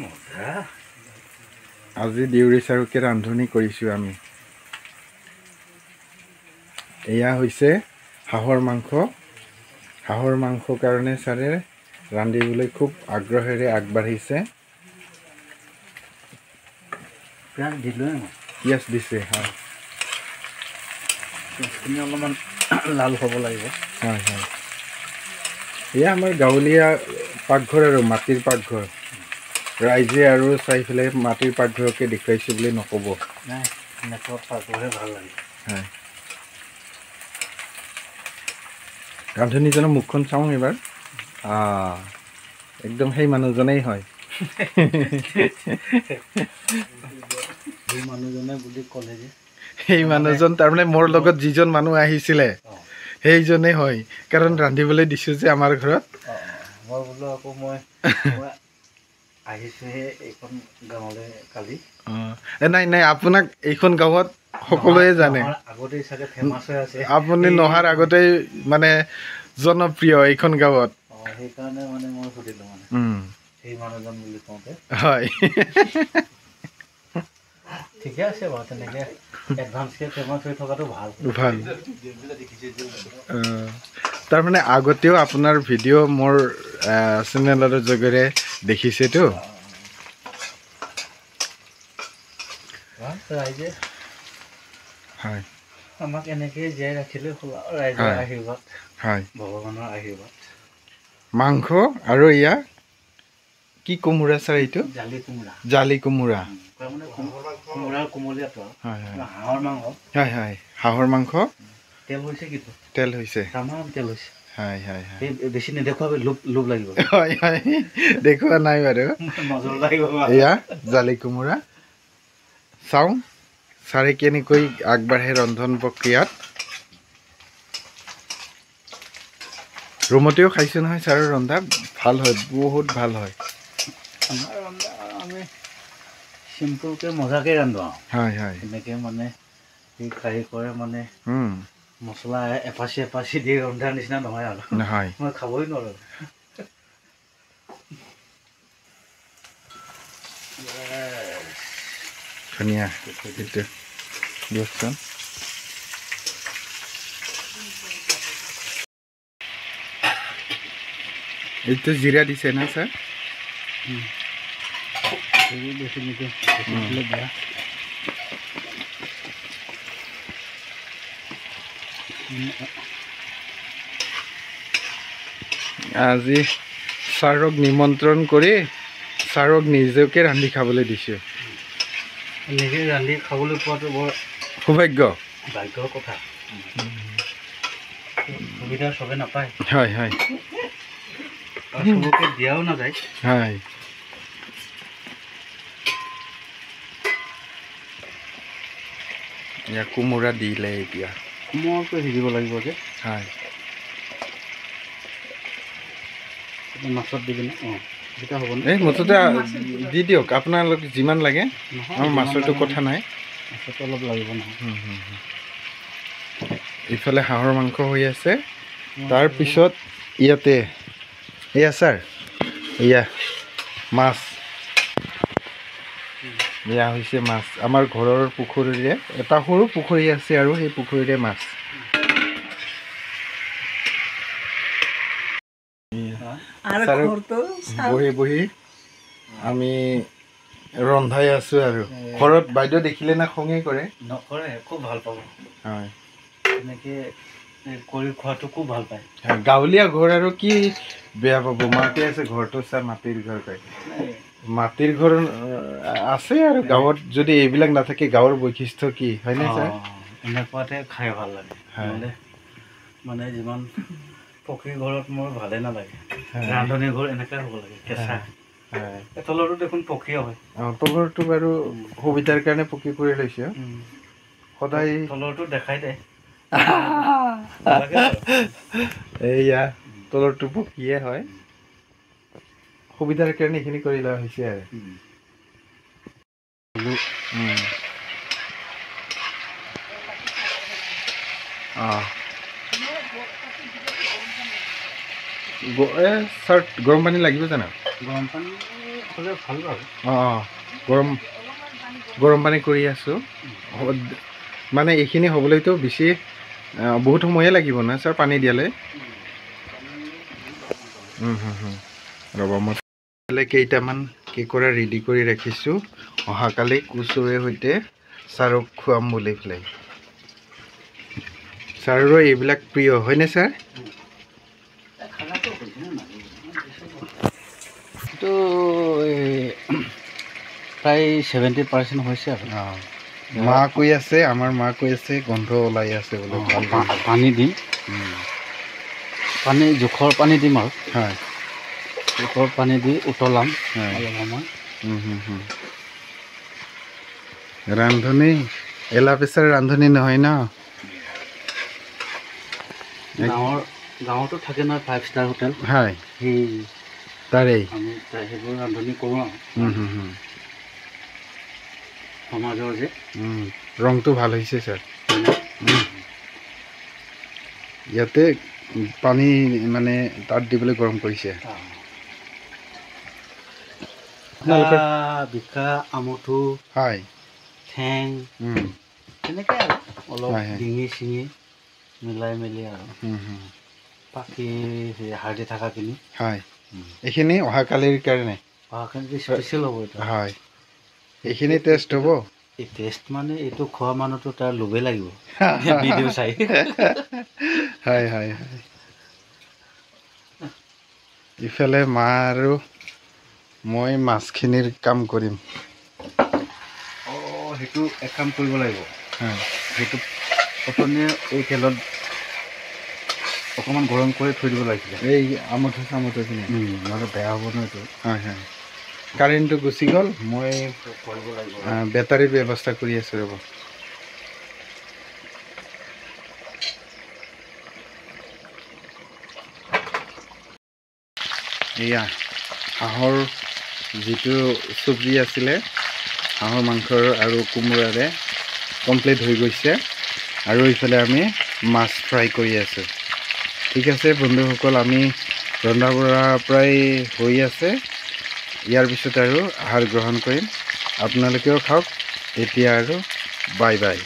মজা। আজি দেউৰী ছাৰকে ৰান্ধনি কৰিছোঁ আমি। এয়া হৈছে হাঁহৰ মাংস। হাঁহৰ মাংস কাৰণে ছাৰে ৰান্ধিবলৈ খুব আগ্ৰহেৰে আগবাঢ়িছে। পিঁয়াজ দিলোঁ, পিঁয়াজ দিছে। হয়, পিঁয়াজখিনি অলপমান লাল হ'ব লাগিব। হয় হয়, এয়া আমাৰ গাঁৱলীয়া পাকঘৰ আৰু মাটিৰ পাকঘৰ। ৰাইজে আৰু চাই পেলাই মাটিৰ পাকঘৰকে দেখুৱাইছোঁ বুলি নক'ব। নাই, এনেকুৱা পাকঘৰহে ভাল লাগে। হয়, ৰান্ধনীজনৰ মুখখন চাওঁ এবাৰ। একদম সেই মানুহজনেই হয়। সেই মানুহজনে বুলি ক'লে যে সেই মানুহজন তাৰমানে মোৰ লগত যিজন মানুহ আহিছিলে সেইজনেই হয়, কাৰণ ৰান্ধিবলৈ দিছোঁ যে আমাৰ ঘৰত। মই বোলো আকৌ মই আহিছোঁহে এইখন গাঁৱলৈ কালি। নাই নাই, আপোনাক এইখন গাঁৱত সকলোৱে জানে। আগতেই চাগে ফেমাছ হৈ আছে। আপুনি নহাৰ আগতেই মানে জনপ্ৰিয় এইখন গাঁৱত। সেইকাৰণে মানে মই সুধিলোঁ মানে সেই মানুহজন বুলি কওঁতে। হয়, ঠিকে আছে বাৰু, তেনেকৈ এডভান্সকৈ ফেমাছ হৈ থকাটো ভাল। ভাল। তাৰমানে আগতেও আপোনাৰ ভিডিঅ' মোৰ চেনেলৰ যোগেৰে দেখিছেতো। ৰাইজে হয় আমাক এনেকৈ জীয়াই ৰাখিলে হ'ল, ৰাইজৰ আশীৰ্বাদ। হয়, ভগৱানৰ আশীৰ্বাদ। মাংস আৰু এয়া কি কোমোৰা ছাৰ? এইটো জালি কোমোৰা। জালি কোমোৰা, কোমোৰাৰ কোমলীয়াটো। হাঁহৰ মাংস। হয় হয়, হাঁহৰ মাংস। তেল হৈছে কিন্তু। তেল হৈছে, তামাম তেল হৈছে। হয় হয় হয়, বেছি নেদেখুৱাবি, লোভ লোভ লাগিব। হয় হয়, দেখুওৱা নাই বাৰু। নজৰ লাগিব। এয়া জালি কোমোৰা। চাওঁ ছাৰে কেনেকৈ আগবাঢ়ে ৰন্ধন প্ৰক্ৰিয়াত। ৰুমতেও খাইছোঁ নহয় ছাৰৰ ৰন্ধা, ভাল হয়, বহুত ভাল হয়। আমাৰ ৰন্ধা আমি চিম্পুলকৈ মজাকৈ ৰান্ধো আৰু। হয় হয়, তেনেকৈ মানে এই কাৰিকৰে মানে মছলা এপাচি এপাচি দি ৰন্ধাৰ নিচিনা নহয় আৰু। নহয়, মই খাবই নোৱাৰোঁ। ধুনীয়া এইটো দিয়কচোন। এইটো জিৰা দিছে না ছাৰ? বেছি নিদিওঁ, বেছি দিলে বেয়া। আজি ছাৰক নিমন্ত্ৰণ কৰি ছাৰক নিজকে ৰান্ধি খাবলৈ দিছোঁ। এনেকৈ ৰান্ধি খাবলৈ পোৱাটো বৰ সৌভাগ্য, ভাগ্যৰ কথা। সুবিধা চবে নাপায়। হয় হয়, চবকে দিয়াও নাযায়। হয়, কোমোৰা দিলে এতিয়া কোমলকৈ সিজিব লাগিব যে। হয়, মাছত দিবি নে? অঁ, তেতিয়া হ'ব। এই মুঠতে দি দিয়ক আপোনালোক যিমান লাগে। আমাৰ মাছৰটো কথা নাই, মাছৰটো অলপ লাগিব নহয়। ইফালে হাঁহৰ মাংস হৈ আছে। তাৰপিছত ইয়াতে এয়া ছাৰ, এয়া মাছ, এয়া হৈছে মাছ। আমাৰ ঘৰৰ পুখুৰীৰে এটা সৰু পুখুৰী আছে আৰু সেই পুখুৰীৰে মাছ। বহি বহি আমি ৰন্ধাই আছোঁ আৰু। ঘৰত বাইদেউ দেখিলে না খঙে কৰে? নকৰে, খুব ভাল পাব। হয়, এনেকৈ কৰি খোৱাটো খুব ভাল পায়। গাঁৱলীয়া ঘৰ আৰু কি বেয়া পাব? মাটি আছে ঘৰটো ছাৰ, মাটিৰ ঘৰ কয়। মাটিৰ ঘৰ আছে আৰু গাঁৱত যদি এইবিলাক নাথাকে গাঁৱৰ বৈশিষ্ট্য কি হয়নে ছাৰ? এনেকুৱাতে খাই ভাল লাগে। মানে যিমান পকী ঘৰত মোৰ ভালে নালাগে, ৰান্ধনী ঘৰ এনেকুৱাই হ'ব লাগে, কেঁচা। তলৰটো দেখোন পকীয়ে হয়। অঁ, তলৰটো বাৰু সুবিধাৰ কাৰণে পকী কৰি লৈছে। সদায় তলৰটো দেখাই দে। এইয়া তলৰটো পকীয়ে হয়, সুবিধাৰ কাৰণে এইখিনি কৰি লোৱা হৈছে আৰু। অঁ, ছাৰ গৰম পানী লাগিব জানো? গৰম পানী ভাল বাৰু। অঁ, গৰম গৰম পানী কৰি আছোঁ। মানে এইখিনি হ'বলৈতো বেছি বহুত সময়ে লাগিব নহয় ছাৰ পানী দিয়ালৈ? ৰ'ব, মই কেইটামান কেঁকোৰা ৰেডি কৰি ৰাখিছোঁ, অহাকালি কচুৰে সৈতে ছাৰক খুৱাম বুলি পেলাই। ছাৰৰো এইবিলাক প্ৰিয় হয়নে ছাৰ? এইটো প্ৰায় 70% হৈছে আৰু। মা কৈ আছে, আমাৰ মা কৈ আছে গোন্ধ ওলাই আছে বোলে। পানী দিম, পানী জোখৰ পানী দিম আৰু। হয়, জোখৰ পানী দি উতলাম অলপ সময়। ৰান্ধনী এলা পেচাৰ ৰান্ধনী নহয় ন? গাঁৱতো থাকে নহয় 5 ষ্টাৰ হোটেল। হয়, সেই তাৰেই আমি সেইবোৰ ৰান্ধনি কৰোঁ আৰু সমাজৰ যে। ৰংটো ভাল হৈছে ছাৰ। ইয়াতে পানী মানে তাত দিবলৈ গৰম কৰিছে। বিকা আমঠু, হয়, ঠেং, তেনেকৈ আৰু অলপ ডিঙি চিঙি মিলাই মেলি আৰু বাকী হাৰ্ডি থকাখিনি। হয়, এইখিনি অহাকালিৰ কাৰণে। অহাকালি স্পেচিয়েল হ'ব এইটো। হয়, এইখিনি টেষ্ট হ'ব। এই টেষ্ট মানে এইটো খোৱা মানুহটো তাৰ লোভে লাগিব ভিডিঅ' চাই। হয় হয় হয়। ইফালে মা আৰু মই মাছখিনিৰ কাম কৰিম। অঁ, সেইটো এক কাম কৰিব লাগিব। সেইটো প্ৰথমে এই তেলত অকণমান গৰম কৰি থৈ দিব লাগিছিলে। এই আমঠু চামঠুখিনি নহ'লে বেয়া হ'ব নহয় এইটো। হয় হয়, কাৰেণ্টটো গুচি গ'ল, মই কৰিব লাগিব। বেটাৰীৰ ব্যৱস্থা কৰি আছোঁ, ৰ'ব। এয়া হাঁহৰ যিটো চব্জি আছিলে, হাঁহৰ মাংসৰ আৰু কোমোৰাৰে কমপ্লিট হৈ গৈছে। আৰু ইফালে আমি মাছ ফ্ৰাই কৰি আছোঁ। ঠিক আছে বন্ধুসকল, আমি ৰন্ধা বঢ়া প্ৰায় হৈ আছে। ইয়াৰ পিছত আৰু আহাৰ গ্ৰহণ কৰিম। আপোনালোকেও খাওক। এতিয়া আৰু বাই বাই।